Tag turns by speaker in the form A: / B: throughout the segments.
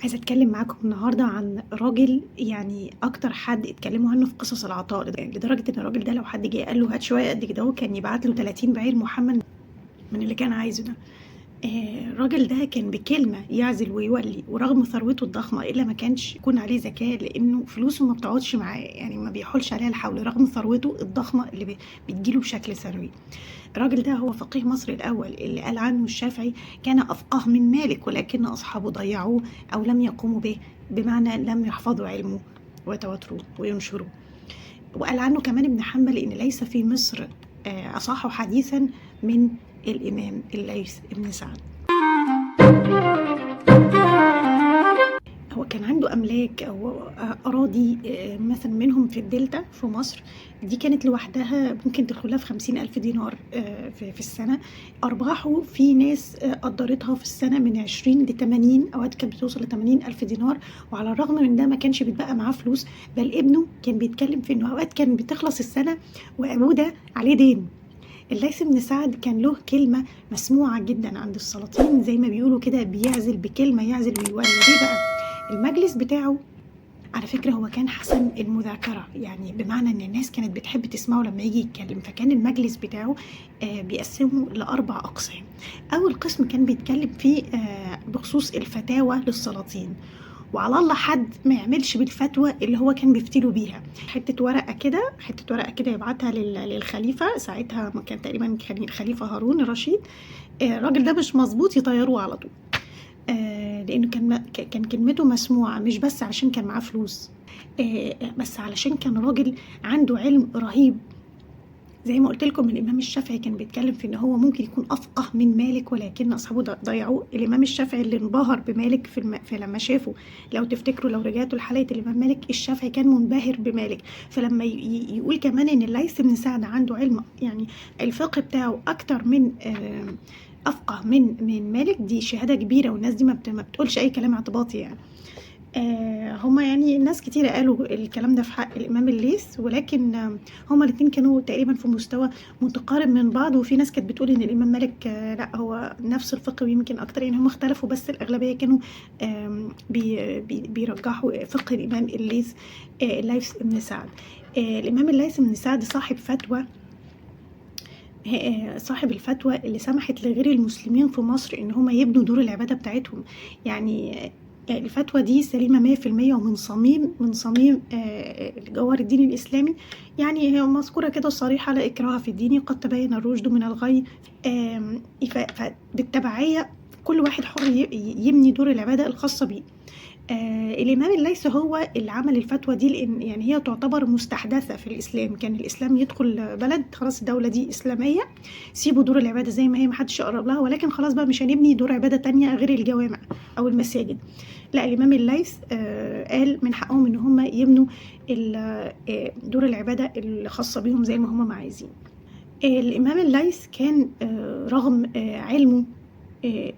A: عايزة أتكلم معاكم النهاردة عن راجل يعني أكتر حد اتكلموا عنه في قصص العطاء، لدرجة إن الراجل ده لو حد جه قال له هات شوية قد كده كان يبعت له 30 بعير محمل من اللي كان عايزه ده. الراجل ده كان بكلمة يعزل ويولي، ورغم ثروته الضخمة إلا ما كانش يكون عليه زكاة لأنه فلوسه ما بتقعدش معاه، يعني ما بيحولش عليها الحول رغم ثروته الضخمة اللي بتجيله بشكل سنوي. الراجل ده هو فقيه مصر الأول اللي قال عنه الشافعي كان أفقه من مالك، ولكن أصحابه ضيعوه أو لم يقوموا به، بمعنى لم يحفظوا علمه ويتواتروه وينشروه. وقال عنه كمان ابن حنبل إن ليس في مصر أصح حديثا من الإمام الليث بن سعد. هو كان عنده أملاك أو أراضي مثلا منهم في الدلتا في مصر، دي كانت لوحدها ممكن تدخلها في 50,000 دينار في السنة. أرباحه في ناس قدرتها في السنة من 20 ل 80، أوقات كانت بتوصل ل 80,000 دينار. وعلى الرغم من ده ما كانش بيتبقى معاه فلوس، بل ابنه كان بيتكلم في إنه أوقات كان بتخلص السنة وأبوه ده عليه دين. الليث بن سعد كان له كلمة مسموعة جدا عند السلاطين، زي ما بيقولوا كده بيعزل بكلمة، يعزل ويولي. ليه بقى؟ المجلس بتاعه على فكرة هو كان حسن المذاكرة، يعني بمعنى ان الناس كانت بتحب تسمعه لما يجي يتكلم. فكان المجلس بتاعه بيقسمه لأربع أقسام. أول قسم كان بيتكلم فيه بخصوص الفتاوى للسلاطين، وعلى الله حد ما يعملش بالفتوى اللي هو كان بيفتيله بيها. حتة ورقة كده يبعتها للخليفة، ساعتها كان تقريبا كان الخليفة هارون الرشيد. الراجل ده مش مظبوط يطيروه على طول، لأنه كان كلمته مسموعة، مش بس علشان كان معاه فلوس، بس علشان كان راجل عنده علم رهيب. زي ما قلت لكم الإمام الشافعي كان بيتكلم في إن هو ممكن يكون أفقه من مالك، ولكن أصحابه ضيعوه. الإمام الشافعي اللي انبهر بمالك في لما شافه، لو تفتكروا لو رجعتوا لحلقة الإمام مالك، الشافعي كان منبهر بمالك. فلما يقول كمان إن الليث بن سعد عنده علم، يعني الفقه بتاعه أكتر من أفقه من مالك، دي شهادة كبيرة، والناس دي ما بتقولش أي كلام اعتباطي يعني. هما يعني ناس كتيرة قالوا الكلام ده في حق الإمام الليث، ولكن هما الاتنين كانوا تقريبا في مستوى متقارب من بعض. وفي ناس كانت بتقول إن الإمام مالك لا هو نفس الفقه ويمكن أكتر، يعني هما اختلفوا، بس الأغلبية كانوا بيرجحوا فقه الإمام الليث بن سعد. الإمام الليث بن سعد صاحب فتوى، صاحب الفتوى اللي سمحت لغير المسلمين في مصر إن هما يبنوا دور العبادة بتاعتهم. يعني الفتوى دي سليمة 100% ومن صميم جوهر الدين الإسلامي. يعني هي مذكورة كده صريحة، لا إكراه في الدين، قد تبين الرشد من الغي. فبالتبعية كل واحد حر يبني دور العبادة الخاصة بيه. الإمام الليث هو اللي عمل الفتوى دي، لأن يعني هي تعتبر مستحدثة في الإسلام. كان الإسلام يدخل بلد خلاص الدولة دي إسلامية، سيبوا دور العبادة زي ما هي، محدش يقرب لها، ولكن خلاص بقى مش هنبني دور عبادة تانية غير الجوامع أو المساجد. لا، الإمام الليث قال من حقهم إن هم يبنوا دور العبادة الخاصة بيهم زي ما هم ما عايزين. الإمام الليث كان رغم علمه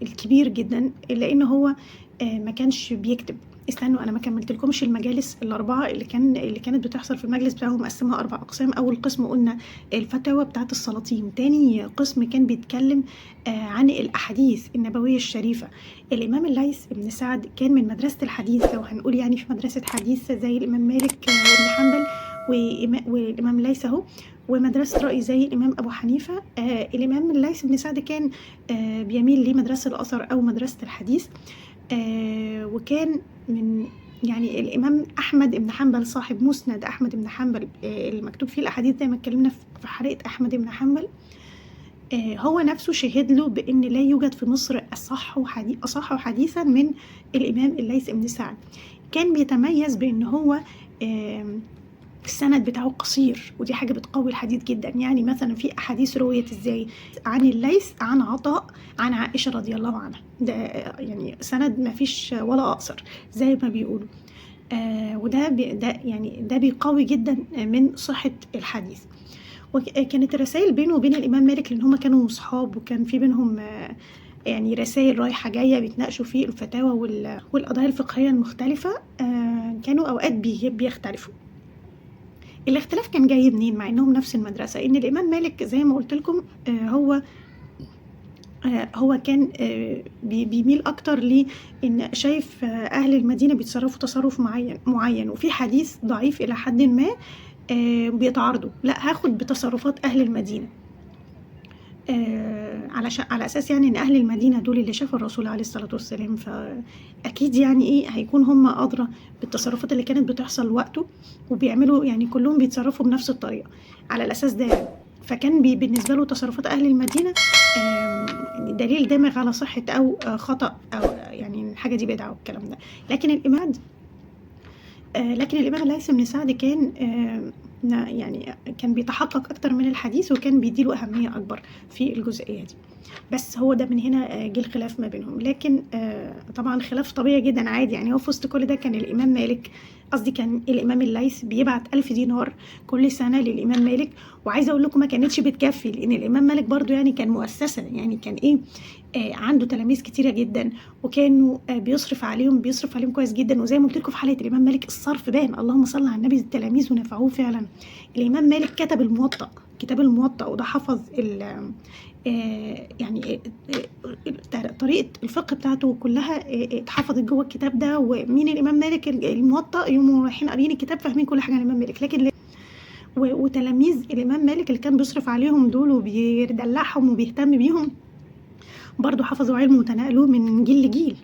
A: الكبير جدا، إلا إن هو ما كانش بيكتب. استنوا انا ما كملتلكمش المجالس الاربعة اللي كانت بتحصل في المجلس بتاعهم، مقسمها 4 اقسام. اول قسم قلنا الفتاوى بتاعه السلاطين، تاني قسم كان بيتكلم عن الاحاديث النبوية الشريفة. الامام الليث بن سعد كان من مدرسه الحديث، لو هنقول يعني في مدرسه حديث زي الامام مالك وابن حنبل والامام الليث اهو، ومدرسة رأي زي الامام ابو حنيفة. الامام الليث بن سعد كان بيميل لمدرسة الاثر او مدرسه الحديث. وكان من يعني الإمام أحمد بن حنبل صاحب مسند أحمد بن حنبل المكتوب فيه الأحاديث زي ما اتكلمنا في حلقة أحمد بن حنبل. هو نفسه شهد له بأن لا يوجد في مصر أصح حديثا من الإمام الليث بن سعد. كان بيتميز بأن هو السند بتاعه قصير، ودي حاجة بتقوي الحديث جدا. يعني مثلا في أحاديث رويت إزاي عن الليث عن عطاء عن عائشة رضي الله عنها، ده يعني سند ما فيش ولا أقصر زي ما بيقولوا. وده ده يعني ده بيقوي جدا من صحة الحديث. وكانت الرسائل بينه وبين الإمام مالك، لأن هما كانوا صحاب، وكان في بينهم يعني رسائل رايحة جاية بيتناقشوا في الفتاوى والقضايا الفقهية المختلفة. كانوا أوقات بيختلفوا. الاختلاف كان جاي منين مع انهم نفس المدرسة؟ ان الامام مالك زي ما قلت لكم هو هو كان بيميل أكتر لإن شايف أهل المدينة بيتصرفوا تصرف معين، وفي حديث ضعيف إلى حد ما بيتعارضوا، لا هاخد بتصرفات أهل المدينة، على أساس يعني إن أهل المدينة دول اللي شافوا الرسول عليه الصلاة والسلام، فأكيد يعني إيه هيكون هم أدرى بالتصرفات اللي كانت بتحصل وقته، وبيعملوا يعني كلهم بيتصرفوا بنفس الطريقة على الأساس ده يعني. فكان بالنسبة له تصرفات أهل المدينة دليل دامغ على صحة أو خطأ، أو يعني الحاجة دي بدعة والكلام ده. لكن الإمام الليث بن سعد كان يعني كان بيتحقق أكتر من الحديث، وكان بيديله أهمية أكبر في الجزئية دي. بس هو ده من هنا جه الخلاف ما بينهم. لكن طبعا خلاف طبيعي جدا عادي يعني. هو في وسط كل ده كان الإمام مالك، قصدي كان الإمام الليث بيبعت 1000 دينار كل سنة للإمام مالك، وعايزة أقول لكم ما كانتش بتكفي، لأن الإمام مالك برضو يعني كان مؤسسة، يعني كان إيه عنده تلاميذ كتيرة جدا، وكانوا بيصرف عليهم كويس جدا. وزي ما قلت لكم في حلقة الإمام مالك الصرف بان، اللهم صل على النبي، التلاميذ ونفعوه فعلا. الإمام مالك كتب الموطأ، كتاب الموطأ، وده حفظ يعني طريقة الفقه بتاعته كلها اتحفظت جوه الكتاب ده. ومين الإمام مالك؟ الموطأ، يوم رايحين قاريين الكتاب فاهمين كل حاجة عن الإمام مالك. لكن وتلاميذ الإمام مالك اللي كان بيصرف عليهم دول وبيدلعهم وبيهتم بيهم برضو حفظوا علمه وتناقلوه من جيل لجيل.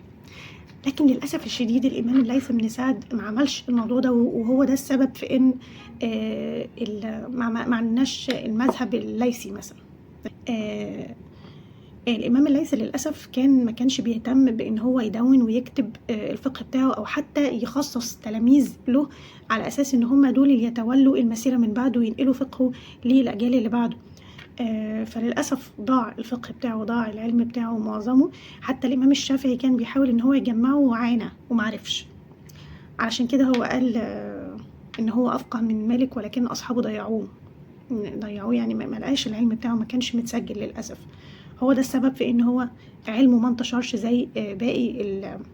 A: لكن للأسف الشديد الإمام الليث بن سعد ما عملش الموضوع ده، وهو ده السبب في إن ما عندناش المذهب الليثي مثلا. الإمام الليث للأسف ما كانش بيهتم بإن هو يدون ويكتب الفقه بتاعه، أو حتى يخصص تلاميذ له على أساس إن هم دول اللي يتولوا المسيرة من بعده وينقلوا فقهه للأجيال اللي بعده. فللأسف ضاع الفقه بتاعه وضاع العلم بتاعه معظمه. حتى الإمام الشافعي كان بيحاول إن هو يجمعه وعانى ومعرفش، علشان كده هو قال إن هو أفقه من مالك، ولكن أصحابه ضيعوه يعني ما لقاش العلم بتاعه، ما كانش متسجل للأسف. هو ده السبب في إن هو علمه ما انتشرش زي باقي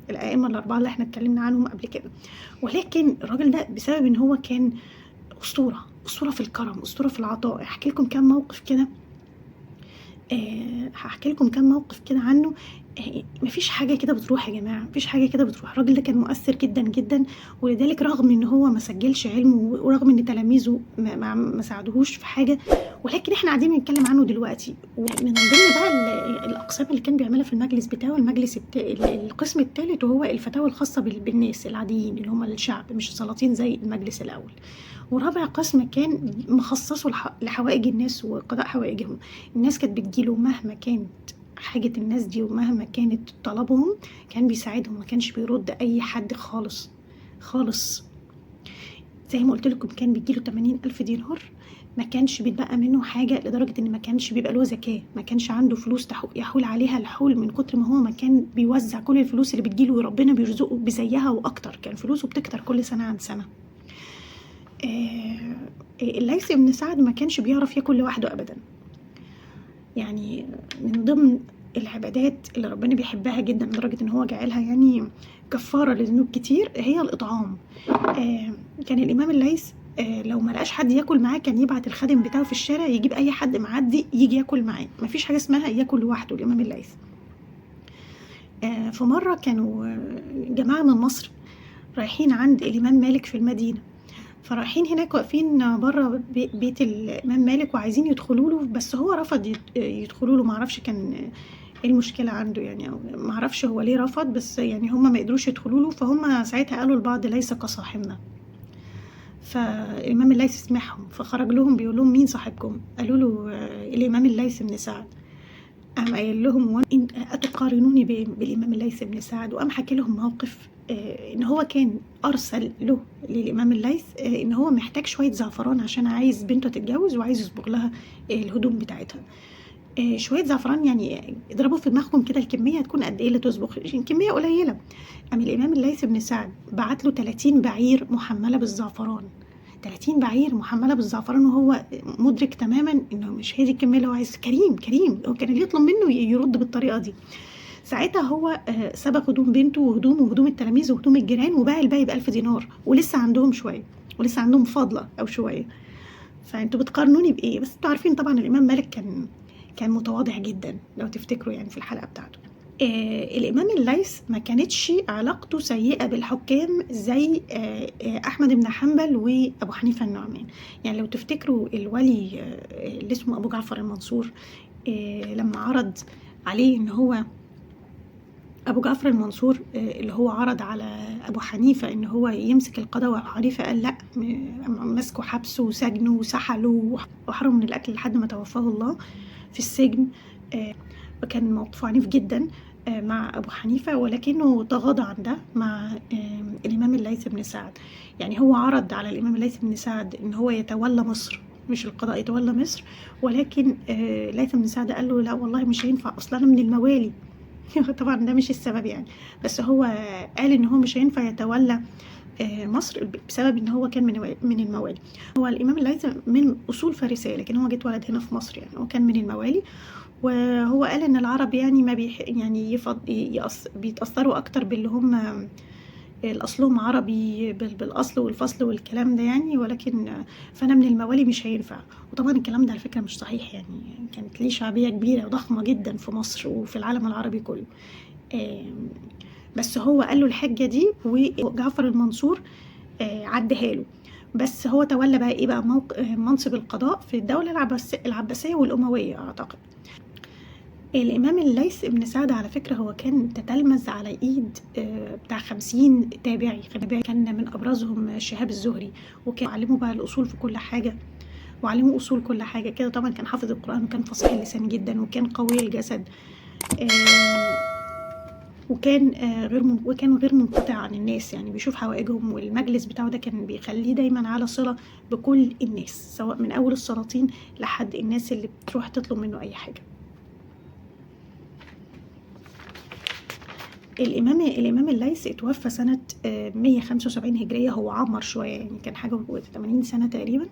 A: الأئمة الأربعة اللي احنا اتكلمنا عنهم قبل كده. ولكن الراجل ده بسبب إن هو كان أسطورة في الكرم، أسطورة في العطاء. هحكي لكم كام موقف كده، هحكي لكم كام موقف كده عنه. مفيش حاجة كده بتروح يا جماعة، مفيش حاجة كده بتروح. الراجل ده كان مؤثر جدا جدا، ولذلك رغم ان هو ما سجلش علمه، ورغم ان تلاميذه ما ساعدوهوش في حاجة، ولكن احنا قاعدين بنتكلم عنه دلوقتي. ومن ضمن بقى الاقسام اللي كان بيعملها في المجلس بتاعه، المجلس القسم الثالث، وهو الفتاوى الخاصة بالناس العاديين اللي هم الشعب، مش السلاطين زي المجلس الاول. ورابع قسم كان مخصصه لحوائج الناس وقضاء حوائجهم. الناس كانت بتجيله مهما كانت حاجة الناس دي ومهما كانت طلبهم، كان بيساعدهم، ما كانش بيرد أي حد خالص خالص. زي ما قلت لكم كان بيجيله 80,000 دينار، ما كانش بيتبقى منه حاجة، لدرجة إن ما كانش بيبقى له زكاة، ما كانش عنده فلوس يحول عليها الحول، من كتر ما هو ما كان بيوزع كل الفلوس اللي بتجيله وربنا بيرزقه بزيها وأكتر. كان فلوسه بتكتر كل سنة عن سنة. الليث بن سعد ما كانش بيعرف ياكل لوحده أبدا. يعني من ضمن العبادات اللي ربنا بيحبها جدا لدرجة ان هو جعلها يعني كفارة لذنوب كتير هي الإطعام. كان الإمام الليث لو ما لقاش حد ياكل معاه كان يبعت الخادم بتاعه في الشارع يجيب أي حد معدي يجي ياكل معاه، مفيش حاجة اسمها ياكل لوحده الإمام الليث. في مرة كانوا جماعة من مصر رايحين عند الإمام مالك في المدينة، فرايحين هناك واقفين بره بيت الإمام مالك وعايزين يدخلوا له، بس هو رفض يدخلوا له. معرفش كان ايه المشكلة عنده يعني، أو معرفش هو ليه رفض، بس يعني هم ما قدروش يدخلوا له. فهم ساعتها قالوا لبعض ليس كصاحبنا. فالإمام الليث سمعهم فخرج لهم بيقول لهم مين صاحبكم؟ قالوا له الإمام الليث بن سعد. قام قايل لهم أتقارنوني بالإمام الليث بن سعد؟ وقام حكي لهم موقف إن هو كان أرسل له للإمام الليث إن هو محتاج شوية زعفران عشان عايز بنته تتجوز وعايز يصبغ لها الهدوم بتاعتها. شوية زعفران يعني اضربوا في دماغكم كده الكمية هتكون قد إيه اللي تصبغ، كمية قليلة. قام الإمام الليث بن سعد بعت له 30 بعير محملة بالزعفران، 30 بعير محملة بالزعفران، وهو مدرك تماما إنه مش هي دي الكمية اللي هو عايز. كريم كريم، هو كان اللي يطلب منه يرد بالطريقة دي. ساعتها هو سبق هدوم بنته وهدومه وهدوم التلاميذ وهدوم الجيران، وباع الباقي ب1000 دينار، ولسه عندهم شوية، ولسه عندهم فاضلة أو شوية. فأنتوا بتقارنوني بإيه؟ بس انتوا عارفين طبعا الإمام مالك كان متواضع جدا لو تفتكروا يعني في الحلقة بتاعته. الإمام الليث ما كانتش علاقته سيئة بالحكام زي أحمد بن حنبل وأبو حنيفة النعمان. يعني لو تفتكروا الولي اللي اسمه أبو جعفر المنصور، لما عرض عليه إن هو أبو جعفر المنصور اللي هو عرض على أبو حنيفة إن هو يمسك القضاء، وأبو حنيفة قال لأ، مسكه حبسه وسجنه وسحله وحرمه من الأكل لحد ما توفاه الله في السجن. وكان موقفه عنيف جدا مع أبو حنيفة، ولكنه تغاضى عن ده مع الإمام الليث بن سعد. يعني هو عرض على الإمام الليث بن سعد إن هو يتولى مصر، مش القضاء، يتولى مصر، ولكن الليث بن سعد قال له لا والله مش هينفع، أصلا أنا من الموالي. طبعا ده مش السبب يعني، بس هو قال إن هو مش هينفع يتولى مصر بسبب إن هو كان من الموالي. هو الإمام الليث من أصول فارسية، لكن هو جه اتولد هنا في مصر، يعني هو كان من الموالي. وهو قال إن العرب يعني ما بيح يعني بيتأثروا أكتر باللي هم الأصلهم عربي بالأصل والفصل والكلام ده يعني، ولكن فأنا من الموالي مش هينفع. وطبعا الكلام ده على فكرة مش صحيح، يعني كانت ليه شعبية كبيرة وضخمة جدا في مصر وفي العالم العربي كله. بس هو قال له الحجة دي، وجعفر المنصور عدها له. بس هو تولى بقى إيه بقى منصب القضاء في الدولة العباسية والأموية أعتقد. الإمام الليث بن سعد على فكرة هو كان تتلمذ على إيد بتاع 50 تابعي، كان من أبرزهم شهاب الزهري، وكان علمه بقى الأصول في كل حاجة، وعلمه أصول كل حاجة كده. طبعا كان حافظ القرآن، وكان فصيح اللسان جدا، وكان قوي الجسد، وكان وكان غير منقطع عن الناس، يعني بيشوف حوائجهم، والمجلس بتاعه ده كان بيخليه دايما على صلة بكل الناس، سواء من أول السلاطين لحد الناس اللي بتروح تطلب منه أي حاجة. الإمام الليث اتوفى سنة 175 هجرية. هو عمر شوية يعني، كان حاجة 80 سنة تقريبا،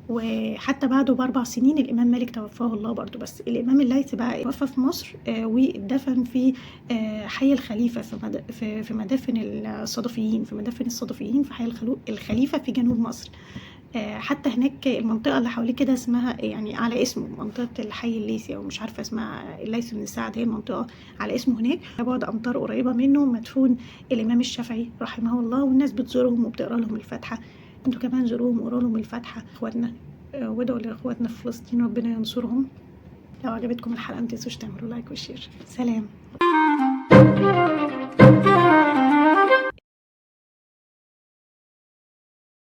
A: وحتى بعده ب4 سنين الإمام مالك توفاه الله برضو. بس الإمام الليث بقى توفى في مصر، واتدفن في حي الخليفة، في مدافن الصدفيين، في مدافن الصدفيين في حي الخليفة في جنوب مصر. حتى هناك المنطقة اللي حواليه كده اسمها يعني على اسمه، منطقة الحي الليثي أو مش عارفة اسمها، الليث بن سعد، هي المنطقة على اسمه هناك. بعد أمتار قريبة منه مدفون الإمام الشافعي رحمه الله، والناس بتزورهم وبتقرأ لهم الفاتحة. انتوا كمان زوروهم وقروا لهم الفاتحة اخواتنا، وادعوا لاخواتنا في فلسطين ربنا ينصرهم. لو عجبتكم الحلقة ما تنسوش تعملوا like و share. سلام.